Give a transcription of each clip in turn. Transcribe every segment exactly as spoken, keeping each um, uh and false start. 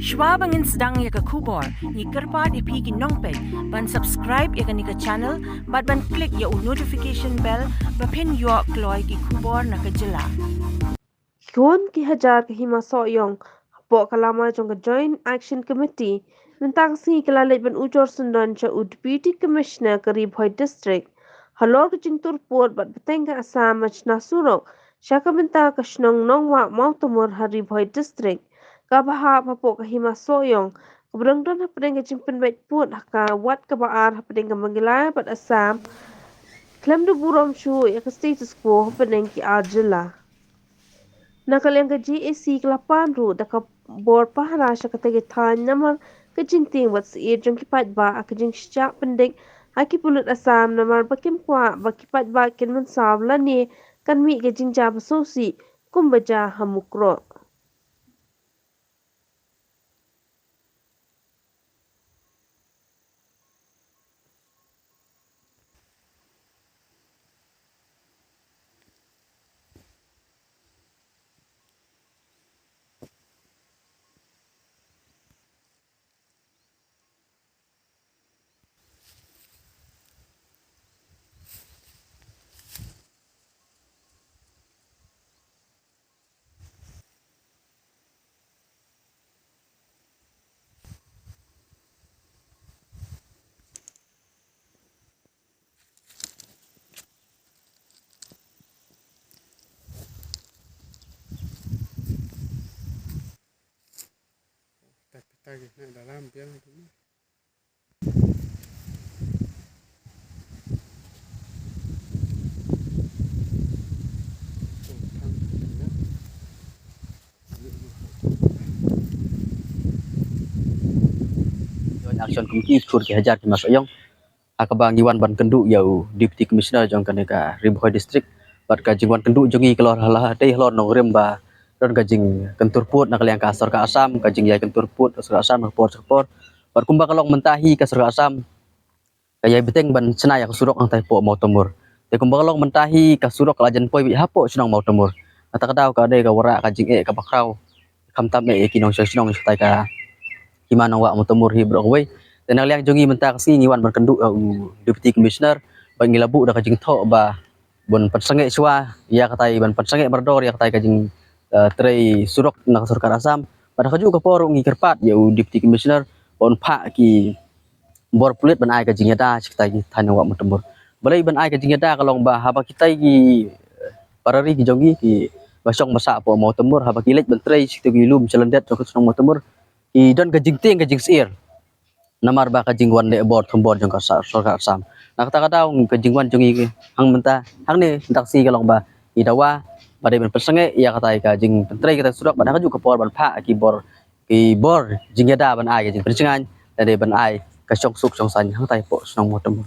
Shwa ba ngin sdang ïa ka khubor, ngi kyrpad ïa phi ki nongpeit ban subscribe ïa kane ka channel bad ban click ïa u notification bell ba phin ïoh kloi ki khubor na ka jylla. Khun ki hajar ka hima Sohiong hapoh ka lama jong ka Joint Action Committee mynta ka sngi ka la leit ban ujor syndon sha u Deputy Commissioner ka Ri Bhoi District halor ka jingtur pud bad bteng ka Assam ban shna surok sha ka bynta ka shnong Nongwah Mawtamur ha Ri Bhoi District. Kaba hap hapoh ka hima Sohiong kaba dang don hapdeng ka jingpynbeit pud ha ka wat kaba ar hapdeng ka Meghalaya bad Assam khlem da burom shuh ïa ka status quo hapdeng ki ar jylla. Na ka liang ka J A C ka la pan ruh da ka bor pahara sha katei ka thaiñ namar ka jingtieng bad syier jong ki paidbah ha ka jingshitom pyndik ha ki pulit Assam namar ba kim kwah ba ki paidbah kin mynsaw lane kan mih ka jingjia ba sngewsih kumba jia ha Mukroh. Joint Action Committee, khun ki hajar ki hima Sohiong, ha kaba ngi wan ban kynduh ïa u Deputy Commissioner jong kane ka Ri Bhoi District. Bad ka jingwan kynduh jong ngi ka la ïa halor nongrim ba don ka jingkyntur pud na ka liang ka sorkar Assam, ka jingïai kyntur pud ka sorkar Assam ka por sha ka por. Bad kumba ka long mynta hi ka sorkar Assam ka ïai bteng ban shna ïa ka surok hangtai hapoh Mawtamur. Te kumba ka long mynta hi ka surok ka la jan poi beit hapoh shnong Mawtamur. Kata ka daw ka dei ka wanrah ka jingeh kaba khraw, khamtam eh ïa ki nongshong shnong shatai ka hima Nongwah Mawtamur hi baroh kawei. Te na ka liang jong ngi mynta ka sngi ngi wan ban kynduh ïa u Deputy Commissioner bad ngi la buh da ka jingthoh ba ban pynsangeh shuwa ïa katai, ban pynsangeh mardor ïa katai ka jing, eh, trei surok na ka sorkar Assam. Bad ha kajuh ka por ruh ngi kyrpad ïa u Deputy Commissioner ba un phah ki bor pulit ban ai ka jingïada sha kitai ki thaiñ Nongwah Mawtamur. Balei ban ai ka jingïada ka long ba haba kitai ki, eh, para ri ki jong ngi kiba shong ba sah hapoh Mawtamur haba ki leit ban trei sha kito ki lum sha lyndet jong ka shnong Mawtamur ki don ka jingtieng ka jingsyier namar ba ka jingwan leh bor thombor jong ka sa-, sorkar Assam. Na kata ka daw ka jingwan jong ngi hangmynta hangne mynta ka sngi ka long ba ngi dawa ba dei ban pynsangeh ïa katai ka jingpyntrei katai surok bad ha kajuh ka por ban phah ki bor, ki bor jingïada ban ai ka jingpynshngaiñ lane ban ai ka shongsuk shongsaiñ hangtai hapoh shnong Mawtamur.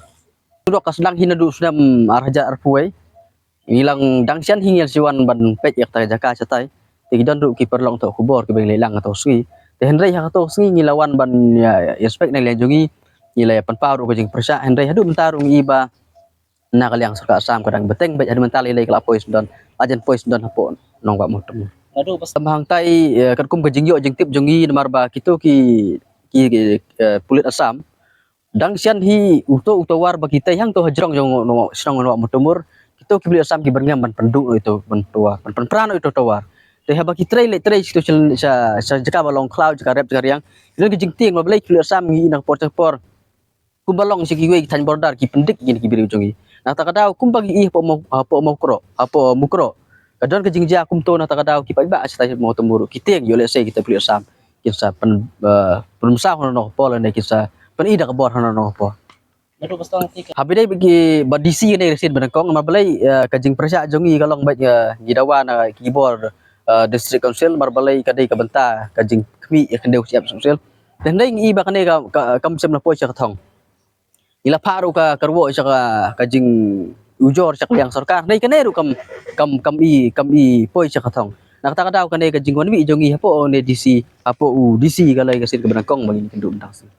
Surok ka sdang hi naduh u snem ar hajar arphew wei. Ngi la dang shen hi ngi la shu wan ban peit ïa kata ka jaka shatai. Te ki don ruh ki paralok thoh khubor kiba ngi leit lang kato ka sngi. Te hynrei ha kato ka sngi ngi la wan ban ïa, ïa inspect na ka liang jong ngi. Ngi la ïa pynpaw ruh ka jingpyrshah hynrei haduh mynta ruh ngi i ba na ka liang sorkar Assam ka dang bteng beit, haduh mynta lei lei ka la poi syndon, la jan poi syndon hapoh Nongwah Mawtamur. Tang ba hangtai, eh, katkum ka jingïoh jingtip jong ngi namar ba kito ki, ki, ki, eh, pulit Assam dang shen hi uto u tawar ba ki tei hangto hajrong jong Nongwah, shnong Nongwah Mawtamur. Kito ki pulit Assam ki byrngem ban pynduh uto ban tawar, ban pynpra uto tawar. Te haba ki trei leit trei sha, sha, sha jaka ba long khlaw, jaka rep, jaka riang, ki don ki jingtieng ba balei ki pulit Assam ngi i na ka por sha ka por kumba long sha kiwei ki thaiñ border ki pyndik ïa kine ki briew jong ngi. Na kata ka daw kumba ngi i hapoh Mo-, hapoh Mukroh, hapoh Mukroh ka don ka jingjia kumto, na kata ka daw ki paidbah shatai Mawtamur ki tieng ïoh lehse kita pulit Assam kin sa pyn, eh, pynmynsaw hano hano ka por lane kin sa pyni da ka bor hano hano ka por. Haba ïadei bad ki, bad D C kane ka sien ba nyngkong, namar balei, eh, ka jingpyrshah jong ngi ka long beit, eh, ngi dawa na ki bor, eh, District Council, namar balei ka dei ka bynta ka jingkhmih ïa ka khyndew shyiap Council. Te hynrei ngi i ba kane ka, ka, kam shym la poi sha ka thong. Ngi la phah ruh ka, ka rwoh sha ka, ka jingujor sha ka liang sorkar. Hynrei kane ruh kam, kam, kam i, kam i poi sha ka thong. Na kata ka daw kane ka jingwan mih jong ngi hapoh une D C, hapoh u D C ka la ïa ka sien kaba nyngkong ba ngin ïakynduh mynta ka sngi.